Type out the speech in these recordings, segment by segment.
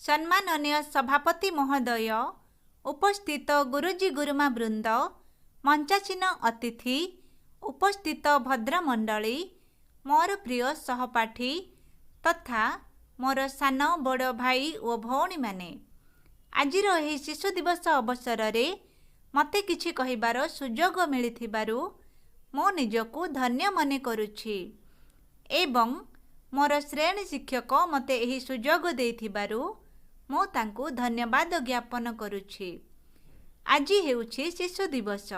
ସମ୍ମାନନୀୟ ସଭାପତି ମହୋଦୟ, ଉପସ୍ଥିତ ଗୁରୁଜୀ ଗୁରୁମା ବୃନ୍ଦ, ମଞ୍ଚାସୀନ ଅତିଥି, ଉପସ୍ଥିତ ଭଦ୍ରମଣ୍ଡଳୀ, ମୋର ପ୍ରିୟ ସହପାଠୀ ତଥା ମୋର ସାନ ବଡ଼ ଭାଇ ଓ ଭଉଣୀମାନେ, ଆଜିର ଏହି ଶିଶୁ ଦିବସ ଅବସରରେ ମୋତେ କିଛି କହିବାର ସୁଯୋଗ ମିଳିଥିବାରୁ ମୁଁ ନିଜକୁ ଧନ୍ୟ ମନେ କରୁଛି ଏବଂ ମୋର ଶ୍ରେଣୀ ଶିକ୍ଷକ ମୋତେ ଏହି ସୁଯୋଗ ଦେଇଥିବାରୁ ମୁଁ ତାଙ୍କୁ ଧନ୍ୟବାଦ ଜ୍ଞାପନ କରୁଛି। ଆଜି ହେଉଛି ଶିଶୁ ଦିବସ।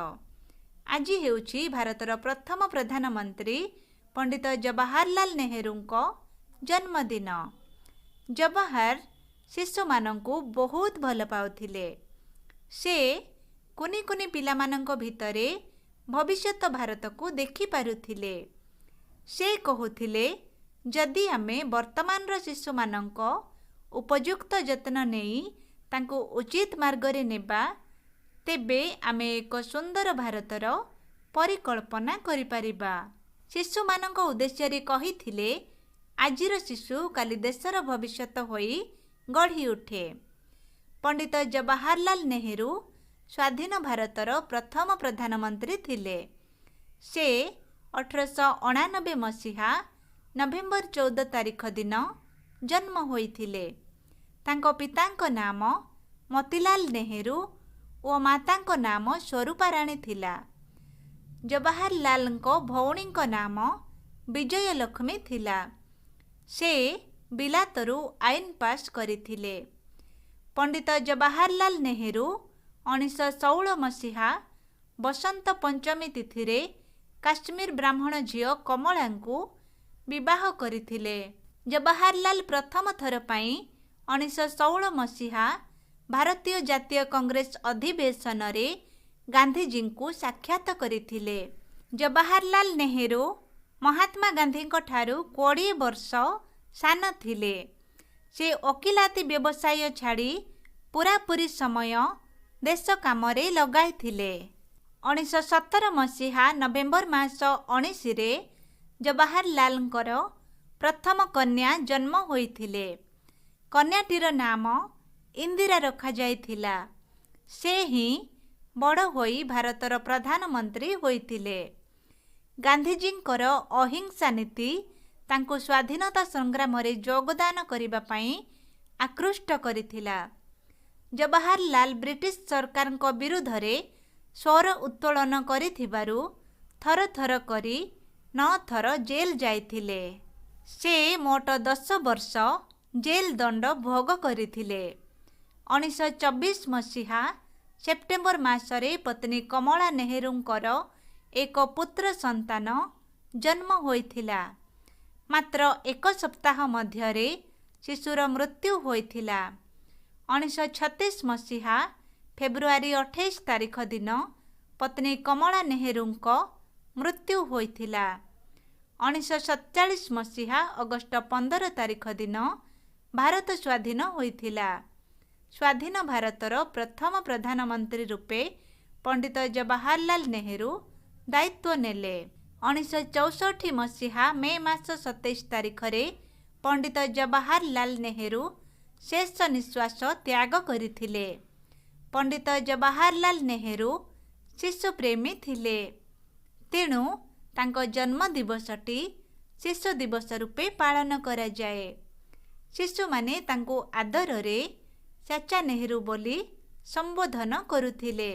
ଆଜି ହେଉଛି ଭାରତର ପ୍ରଥମ ପ୍ରଧାନମନ୍ତ୍ରୀ ପଣ୍ଡିତ ଜବାହରଲାଲ ନେହେରୁଙ୍କ ଜନ୍ମଦିନ। ଜବାହର ଶିଶୁମାନଙ୍କୁ ବହୁତ ଭଲ ପାଉଥିଲେ। ସେ କୁନି କୁନି ପିଲାମାନଙ୍କ ଭିତରେ ଭବିଷ୍ୟତ ଭାରତକୁ ଦେଖିପାରୁଥିଲେ। ସେ କହୁଥିଲେ, ଯଦି ଆମେ ବର୍ତ୍ତମାନର ଶିଶୁମାନଙ୍କ ଉପଯୁକ୍ତ ଯତ୍ନ ନେଇ ତାଙ୍କୁ ଉଚିତ ମାର୍ଗରେ ନେବା, ତେବେ ଆମେ ଏକ ସୁନ୍ଦର ଭାରତର ପରିକଳ୍ପନା କରିପାରିବା। ଶିଶୁମାନଙ୍କ ଉଦ୍ଦେଶ୍ୟରେ କହିଥିଲେ, ଆଜିର ଶିଶୁ କାଲି ଦେଶର ଭବିଷ୍ୟତ ହୋଇ ଗଢ଼ି ଉଠେ। ପଣ୍ଡିତ ଜବାହରଲାଲ ନେହେରୁ ସ୍ୱାଧୀନ ଭାରତର ପ୍ରଥମ ପ୍ରଧାନମନ୍ତ୍ରୀ ଥିଲେ। ସେ 1889 ମସିହା ନଭେମ୍ବର 14 ତାରିଖ ଦିନ ଜନ୍ମ ହୋଇଥିଲେ। ତାଙ୍କ ପିତାଙ୍କ ନାମ ମୋତିଲାଲ ନେହେରୁ ଓ ମାତାଙ୍କ ନାମ ସ୍ୱରୂପାରାଣୀ ଥିଲା। ଜବାହରଲାଲଙ୍କ ଭଉଣୀଙ୍କ ନାମ ବିଜୟଲକ୍ଷ୍ମୀ ଥିଲା। ସେ ବିଲାତରୁ ଆଇନ ପାସ୍ କରିଥିଲେ। ପଣ୍ଡିତ ଜବାହରଲାଲ ନେହେରୁ 1916 ମସିହା ବସନ୍ତ ପଞ୍ଚମୀ ତିଥିରେ କାଶ୍ମୀର ବ୍ରାହ୍ମଣ ଝିଅ କମଳାଙ୍କୁ ବିବାହ କରିଥିଲେ। ଜବାହରଲାଲ ପ୍ରଥମ ଥର ପାଇଁ 1916 ମସିହା ଭାରତୀୟ ଜାତୀୟ କଂଗ୍ରେସ ଅଧିବେଶନରେ ଗାନ୍ଧିଜୀଙ୍କୁ ସାକ୍ଷାତ କରିଥିଲେ। ଜବାହରଲାଲ ନେହେରୁ ମହାତ୍ମା ଗାନ୍ଧୀଙ୍କ ଠାରୁ 20 ବର୍ଷ ସାନ ଥିଲେ। ସେ ଓକିଲାତି ବ୍ୟବସାୟ ଛାଡ଼ି ପୂରାପୂରି ସମୟ ଦେଶ କାମରେ ଲଗାଇଥିଲେ। 1917 ମସିହା ନଭେମ୍ବର ମାସ 19ରେ ଜବାହରଲାଲଙ୍କର ପ୍ରଥମ କନ୍ୟା ଜନ୍ମ ହୋଇଥିଲେ। କନ୍ୟାଟିର ନାମ ଇନ୍ଦିରା ରଖାଯାଇଥିଲା। ସେ ହିଁ ବଡ଼ ହୋଇ ଭାରତର ପ୍ରଧାନମନ୍ତ୍ରୀ ହୋଇଥିଲେ। ଗାନ୍ଧିଜୀଙ୍କର ଅହିଂସା ନୀତି ତାଙ୍କୁ ସ୍ୱାଧୀନତା ସଂଗ୍ରାମରେ ଯୋଗଦାନ କରିବା ପାଇଁ ଆକୃଷ୍ଟ କରିଥିଲା। ଜବାହରଲାଲ ବ୍ରିଟିଶ ସରକାରଙ୍କ ବିରୁଦ୍ଧରେ ସ୍ୱର ଉତ୍ତୋଳନ କରିଥିବାରୁ ଥର ଥର କରି 9 ଥର ଜେଲ ଯାଇଥିଲେ। ସେ ମୋଟ 10 ବର୍ଷ ଜେଲ ଦଣ୍ଡ ଭୋଗ କରିଥିଲେ। 1924 ମସିହା ସେପ୍ଟେମ୍ବର ମାସରେ ପତ୍ନୀ କମଳା ନେହେରୁଙ୍କର ଏକ ପୁତ୍ର ସନ୍ତାନ ଜନ୍ମ ହୋଇଥିଲା। ମାତ୍ର ଏକ ସପ୍ତାହ ମଧ୍ୟରେ ଶିଶୁର ମୃତ୍ୟୁ ହୋଇଥିଲା। 1936 ମସିହା ଫେବୃଆରୀ 28 ତାରିଖ ଦିନ ପତ୍ନୀ କମଳା ନେହେରୁଙ୍କ ମୃତ୍ୟୁ ହୋଇଥିଲା। 1947 ମସିହା ଅଗଷ୍ଟ 15 ତାରିଖ ଦିନ ଭାରତ ସ୍ୱାଧୀନ ହୋଇଥିଲା। ସ୍ୱାଧୀନ ଭାରତର ପ୍ରଥମ ପ୍ରଧାନମନ୍ତ୍ରୀ ରୂପେ ପଣ୍ଡିତ ଜବାହରଲାଲ ନେହେରୁ ଦାୟିତ୍ୱ ନେଲେ। 1964 ମସିହା ମେ ମାସ 27 ତାରିଖରେ ପଣ୍ଡିତ ଜବାହରଲାଲ ନେହେରୁ ଶେଷ ନିଶ୍ୱାସ ତ୍ୟାଗ କରିଥିଲେ। ପଣ୍ଡିତ ଜବାହରଲାଲ ନେହେରୁ ଶିଶୁପ୍ରେମୀ ଥିଲେ, ତେଣୁ ତାଙ୍କ ଜନ୍ମ ଦିବସଟି ଶିଶୁ ଦିବସ ରୂପେ ପାଳନ କରାଯାଏ। ଶିଶୁମାନେ ତାଙ୍କୁ ଆଦରରେ ଚାଚା ନେହେରୁ ବୋଲି ସମ୍ବୋଧନ କରୁଥିଲେ।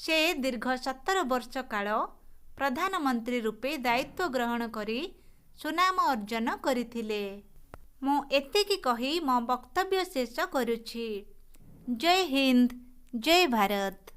ସେ ଦୀର୍ଘ 17 ବର୍ଷ କାଳ ପ୍ରଧାନମନ୍ତ୍ରୀ ରୂପେ ଦାୟିତ୍ୱ ଗ୍ରହଣ କରି ସୁନାମ ଅର୍ଜନ କରିଥିଲେ। ମୁଁ ଏତିକି କହି ମୋ ବକ୍ତବ୍ୟ ଶେଷ କରୁଛି। ଜୟ ହିନ୍ଦ, ଜୟ ଭାରତ।